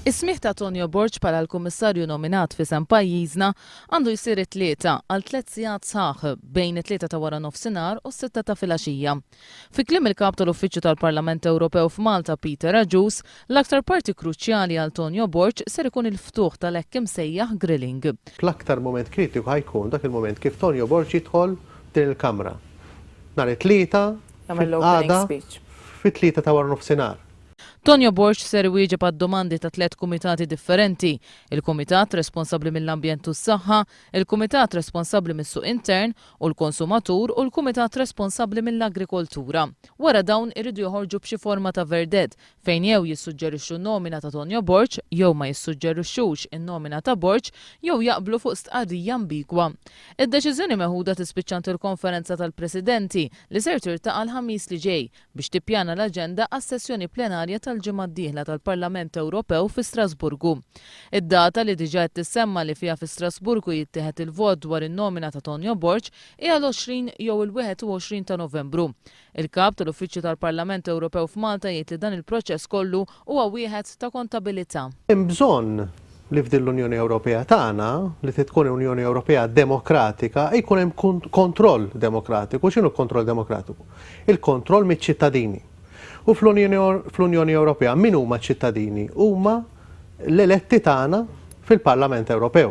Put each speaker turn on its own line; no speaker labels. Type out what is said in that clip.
Is-smigħ ta' Tonio Borg bħala l-Kummissarju nominat f'isem pajjiżna għandu jsir it-Tlieta għal tlett sigħat sħaħ bejn it-tlieta ta' waranofsinhar u s-sitta ta' filgħaxija. Fi kliem il-Kap tal-Uffiċċju tal-Parlament Ewropew f'Malta Peter Agius, l-aktar parti kruċjali għal Tonio Borg ser ikun il-ftuħ tal-hekk imsejjaħ grilling.
L-aktar mument kritiku ħa jkun dak il-mument kif Tonio Borg jidħol f'din il-Kamra nhar it-Tlieta għada fit-tlieta ta' waranofsinhar.
Tonio Borg ser iwieġeb għad-domandi ta' tlett kumitati differenti, il-Kumitat responsabbli mill-Ambjent u s-Saħħa, il-Kumitat responsabbli mis-Suq Intern u l-Konsumatur u l-Kumitat responsabbli mill-Agrikoltura. Wara dawn iridu joħorġu b'xi forma ta' verdett fejn jew jissuġġerixxu n-nomina ta' Tonio Borg jew ma jissuġġerixxux in-nomina ta' Borg jew jaqblu fuq stqarrija ambigwa. Id-deċiżjoni meħuda tispiċċa għand il-Konferenza tal-Presidenti li ser tirtaqa' l-Ħamis li ġej biex tippjana l-aġenda għas-sessjoni plenarja tal-ġimgħa d-dieħla tal-Parlament Ewropew fi Strasburgu. Id-data li diġà qed tissemma li fiha fi Strasburgu jittieħed il-vot dwar in-nomina ta' Tonio Borg hija l-20 jew il-21 ta' Novembru. Il-Kap tal-Uffiċċju tal-Parlament Ewropew f'Malta jgħid li dan il-proċess kollu huwa wieħed ta' kontabilità.
Hemm bżonn li f'din l-Unjoni Ewropea tagħna, li trid tkun Unjoni Ewropea demokratika, jkun hemm kontroll demokratiku. X'inhu l-kontroll demokratiku? Il-kontroll miċ-ċittadini. U fl-Unjoni Ewropea min huma ċ-ċittadini? Huma l-eletti tagħna fil-Parlament Ewropew.